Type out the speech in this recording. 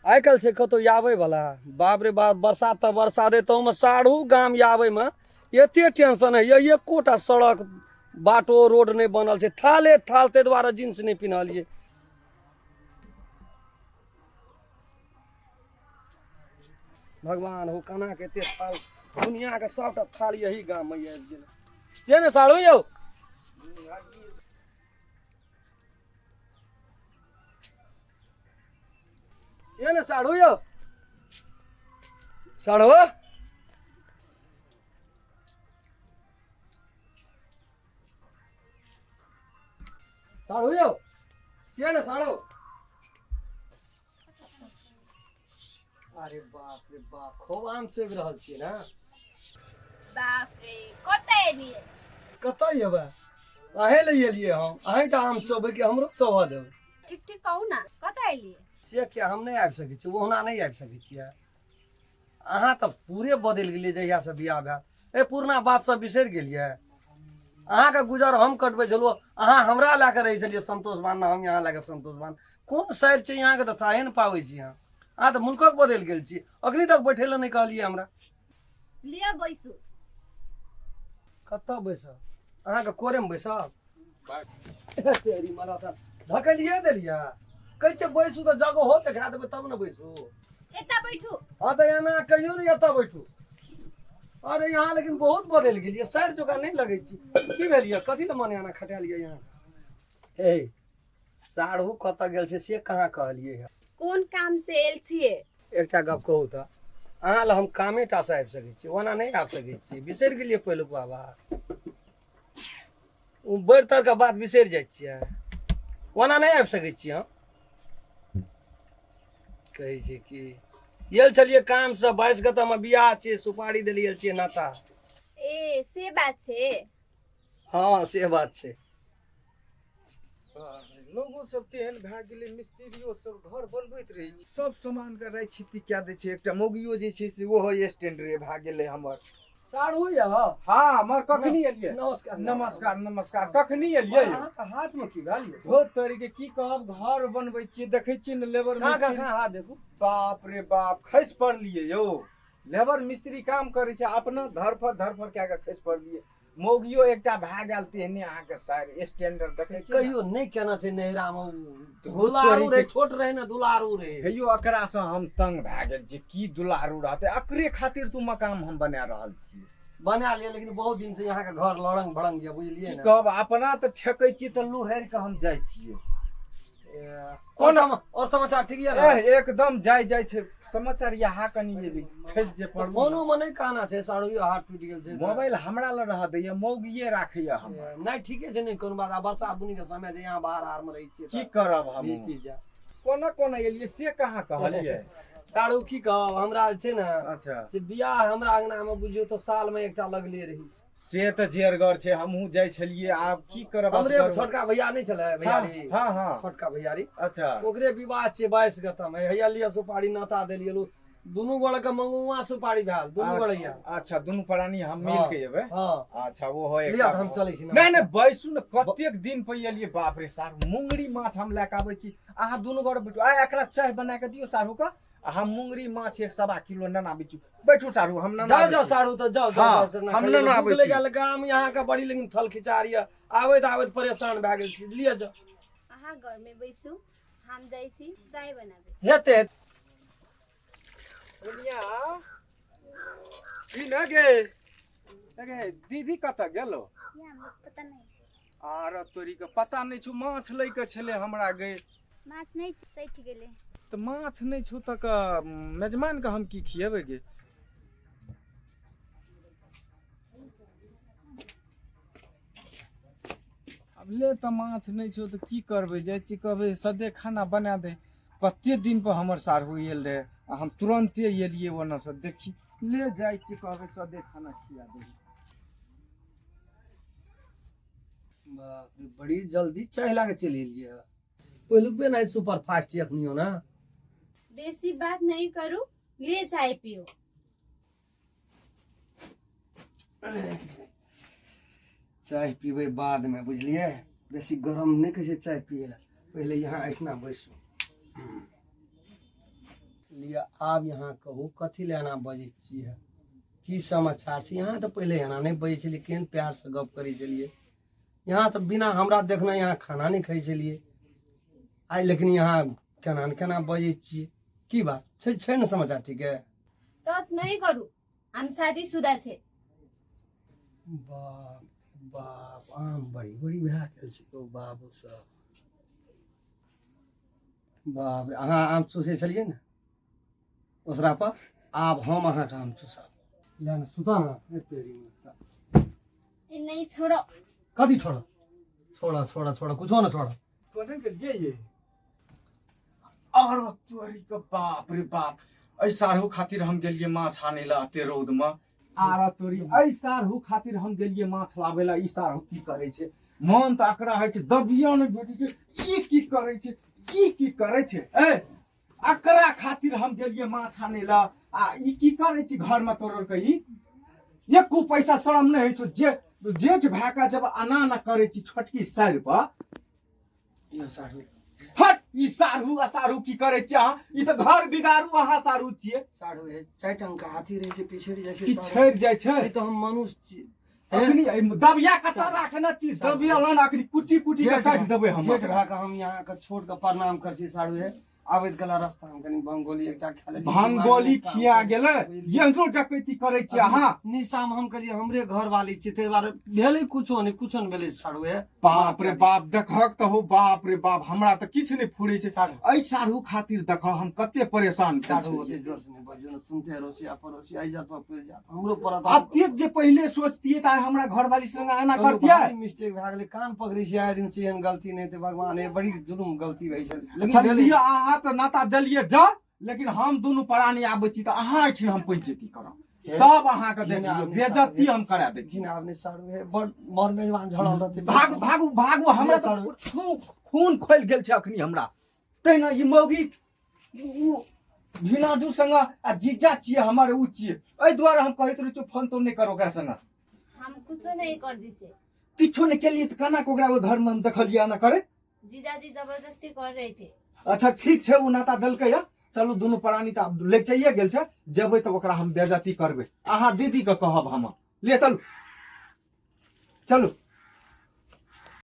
आइ काल्हि छै कतहु आबैवला? बाप रे बाप, बरसात तऽ बरसात अइ, ताहूमे साढ़ू गाम आबैमे एते टेंशन होइए। एकोटा सड़क बाटो रोड नहि बनल छै, थाले थाल, ताहि दुआरे जींस नहि पिन्हलियै। भगवान हो, केना के एते थाल, दुनियाके सबटा थाल यही गाममे आबि गेल से ने साढ़ू यौ। से ने साढ़ू यौ, साढ़ू, साढ़ू यौ, से ने साढ़ू। अरे बाप रे बाप, खूब आम चोबि रहल छियै ने? बाप रे, कतऽ एलियै? कतऽ एबै, अहें लए एलियै हम। अहींटा आम चोबै कि हमरो चोबऽ देबै? ठीक ठीक कहू ना, कतऽ एलियै? से किया, हम नहि आबि सकै छी? ओहुना नहि आबि सकै छियै। अहाँ तऽ पूरे बदलि गेलियै जहियासँ बियाह भेल। ए पुरना बात सब बिसरि गेलियै? अहाँके गुजर हम कटबै छलहुँ, अहाँ हमरा लए कऽ रहै छलियै संतोषवान, हम यहाँ लए कऽ संतोषवान। कोन साइड छै अहाँके तऽ थाहे ने पाबै छी अहाँ। अहाँ तऽ मुल्कक बदलि गेल छी। अखनी तक बैठे लए नहि कहलियै हमरा। लिअ, बैसू। कतऽ बैसब? अहाँके कोरेमे बैसब? तेरी मरत, धकेलिए देलियै। कहै छै बैसू तऽ जगहो देखा देबै तब ने बैसू। एतऽ बैठू। हँ तऽ एना कहियौ ने, एतऽ बैठू। अरे यहाँ लेकिन बहुत बदलि गेलियै, साइड जोका नहि लगै छी। की भेल यऽ? कथी लए मन एना खटालियै यहाँ? हे साढ़ू कतऽ गेल छै से कहाँ कहलियै हे? कोन काम से एल छियै? एकटा गप कहू तऽ, अहाँ लए हम कामेटा से आबि सकै छी, ओना नहि आबि सकै छी। बिसरि गेलियै पहिलुक बाबा? ओ बड़ि तरके बात बिसरि जाइ छियै। ओना नहि आबि सकै छी हम। कहै छै कि गेल छलियै कामसँ, 22 के तऽ हमर बियाह छियै, सुपारी देलियै छियै नाता। ए, से बात छै? हँ, से बात छै। लोगो सब तेहन भए गेलै, मिस्त्रियो सब घर बनबैत रहै छै, सब सामान के राइ छित्ती कए दै छै। एकटा मौगियो जे छै से ओहो स्टैंडरे भए गेलै हमर। साढ़ू यऽ? हाँ, हमर। कखनी एलियै? नमस्कार। नमस्कार नमस्कार। कखनी एलियै? अहाँके हाथ में की भेल यौ? धोत तरीके, की कहब, घर बनबै छियै, देखै छियै ने लेबर कहाँ कहाँ मिस्त्री। कहाँ हाथ देखू। बाप रे बाप, खसि पड़लियै यौ। लेबर मिस्त्री काम करै छै, अपना धरफड़ धरफड़ कए कऽ खसि पड़लियै। मौगियो एकटा भए गेल तेहने अहाँके साइर स्टैंडर्ड, देखै छियै ने? कहियो नहि केना छै नैहरा मे धूत दुलारू तोरी रहे, के। छोट रहे ने, दुलारू रहे। हे यौ, एकरासँ हम तंग भए गेल छी। की दुलारू रहतै? एकरे खातिर तू मकान हम बना रहल छियै। बना लिअ, लेकिन बहुत दिन से यहाँ के घर लड़ंग भड़ंग यऽ, बुझलियै की ने? कहब, अपना तऽ ठेकै छी तऽ लुहरि कऽ हम जाइ छियै। कोन और समाचार ठीक यऽ ने? एह, एकदम जाय जाय छै समाचार। यहाँ कनि जे खसि जे तऽ पड़लू। फोनो मे नहि कहना छै सारू यौ, हाथ टूटि गेल छै तऽ। मोबाइल हमरा लग रह दैया, मौगिए राखैया हमर। नहि, ठीके छै, नहि कोनो बात। आ बरसा बुनी के समय छै, यहाँ बाहर आर मे रहै छियै। की करब हम? बीत जाय। कोना कोना एलियै से कहाँ कहलियै? सारू, की कहब, हमरा जे छै ने से बियाह हमरा अंगना मे बुझियौ तऽ साल मे एकटा लगले रहै छै। से तऽ जेरगर छै, हमहूँ जाइ छलियै, आब की करब हमरे असगर? छोटका भैया नहि छलै भैयारी? हँ हँ। छोटका भैयारी। ओकरे विवाह छै 22 गतम। हैया लिअ सुपारी, नाता देलियै। दुनू गोड़े के मंगुआ सुपारी भेल, दुनू गोड़े। अच्छा, दुनू प्राणी हम मिल के एबै? हँ। अच्छा, ओ हो। लिअ, हम चलै छी। नहि नहि, बैसू ने। कतेक दिन पर एलियै, बाप रे। सार, मुंगरी माछ हम लए कऽ आबै छी, अहाँ दुनू गोड़े बैठू। आ एकरा चाय बना कऽ दियौ सारू के, आ हम मुंगरी माछ एक सवा किलो नेना आबै छी। बैठू सारू, हम नेना जाओ आबै जाओ छी। सारू, तऽ जाओ। हाँ, जाओ, जाओ। हम नेना आबै छी। गेल गाम यहाँ के बड़ी, लेकिन थल खिचार यऽ, आबैत आबैत परेशान भए गेल छी। लिअ, जाओ। अहाँ घर में बैसू, हम जाइ छी चाय बनाबे। हेतै। दुनिया की न गे गे, दीदी कतऽ गेलो? या हमरा पता नहीं। आर तोरी के पता नहि छौ? माछ लै के छलै हमरा गे। माछ नहीं छै, सठि गेलै। तऽ माछ नहि छौ तऽ मेजमान के हम की खिएबै गे? आब ले तऽ, माछ नहि छौ तऽ की करबै? जाइ छी, कहबै सदे खाना बना दे। कते दिन पर हमर साढ़ू आयल रहै आ हम तुरन्ते एलियै ओन्नसँ। देखी ले, जाइ छी, कहबै सदे खाना खिया दे। बाप रे, बड़ी जल्दी चाय लाके चलि एलियै। पहिलुकबे नहि सुपर फास्ट छै अखनियो ने। बेसी बात नहीं करू, ले चाय पियो। चाय पीबै बादमे, बुझलियै? बेसी गरम नहि कहै छै चाय पियै लए। पहिले यहाँ एहिठिना बैसू। लिअ आब यहाँ कहू कथी लए एना बजै छियै की समाचार छै यहाँ तऽ पहिले एना नहि बजै छलियै केहन प्यारसँ गप करै छलियै यहाँ तऽ बिना हमरा देखने यहाँ खाना नहि खाइ छलियै आइ लेकिन यहाँ केना ने केना बजै छियै की बात छै छै ने समाचार ठीक है टच नहीं करू हम शादीशुदा छे। बाप बाप आम बड़ी बड़ी भए गेल छै ओ बाबू सब बाप रे अहाँ आम चूसै छलियै ने ओसरा पर आब हम अहाँके आम चूसब ले ने सुता ने ए तेरी माता। ए, नहीं छोड़ो। कथी छोड़ छोड़ा छोड़ा छोड़ा कुछो ने छोड़ा। कोने गेलियै ये? आरो तोरी के बाप रे बाप, एहि साढ़ू खातिर हम गेलियै माछ आनै लए एते रौद मे। आरो तोरी एहि साढ़ू खातिर हम गेलियै माछ लाबै लए, ई साढ़ू की करै छै? मन तऽ अकरा होइ छै दबिया नहि भेटै छै। ई की करै छै? ई की करै छै? ए अकरा खातिर हम गेलियै माछ आनै लए आ ई की करै छी घरमे तोड़ल के? ई एको पैसा शरम नहि होइ छौ जे जेठ भए कऽ जब अना अना करै छी छोटकी साइर पर। यौ साढ़ू। हट, ई साढ़ू आ साढ़ू की करै छी अहाँ? ई तऽ घर बिगाड़ू अहाँ साढ़ू छियै। साढ़ू हे चारि टंका हाथी रहै छै पिछड़ि जाइ छै। की छड़ि जाइ छै? ई तऽ हम मनुष्य छी। अखनी एहि दबिया कतऽ राखने छी? दबिया लन अखनी कुची कुटी के काटि देबै हम। जेठ भए कऽ हम यहाँ के छोट के प्रणाम करै छी साढ़ू हे। आबैत गेला रास्ता में कनि भंगोली एकटा खा लेलियै। भंगोली खिया गेलै, एहनो डकैती करै छी अहाँ? निशा में हम कहलियै हमरे घर वाली छी, ताहि दुआरे भेलै कुछो नहि, कुछो नहि भेलै साढ़ू हे। बाप रे बाप, देखहक तऽ हो, बाप रे बाप, हमरा तऽ किछु नहि फुरै छै। साढ़ू। एहि साढ़ू खातिर देखह हम कते परेशान भेल साढ़ू छलियै। ओते जोर से नहि बजियौ ने, सुनते अड़ोसिया पड़ोसिया इज्जत पर पड़ि जायत हमरो पड़त। अतेक जे पहिले सोचतियै तऽ आइ हमरा घरवाली संगे एना करतियै? मिस्टेक भए गेलै, कान पकड़ै छी, आइ दिन से एहन गलती नहि हेतै भगवान हे, बड़ी जुलुम गलती भए छल लेकिन अच्छा भेलै। लिअ, अहाँ तऽ नाता देलियै जा, लेकिन हम दुनू प्राणी आबै छी तऽ अहाँ एहिठिन हम पंचायती करब, तब अहाँके देख लियौ बेजती हम करा दै छी। जिन आब नहि साढ़ू हे, बड़ बड़ मेजबान झड़ल रहतै। भागू भागू भागू, हमरा तऽ खून खोलि गेल छै अखनी हमरा। तहिना ई मौगी उ भिनाजू संग आ जीजा छियै हमर उ छियै, एहि दुआरे हम कहैत रहै छियौ फोन तोन नहि कर ओकरा संग। हम कुछो नहीं कर दी से। किछो नहि केलियै तऽ केना कऽ ओकरा ओहि घरमे हम देखलियै एना करे? जीजाजी जबरदस्ती कर रहे थे। अच्छा ठीक छै, ओ नाता देलकै या, चलू दुनू प्राणी तऽ आब लग जाइए गेल छै, जेबै तऽ ओकरा हम बेजती करबै, अहाँ दीदीके कहब हम। ले चलू चलू।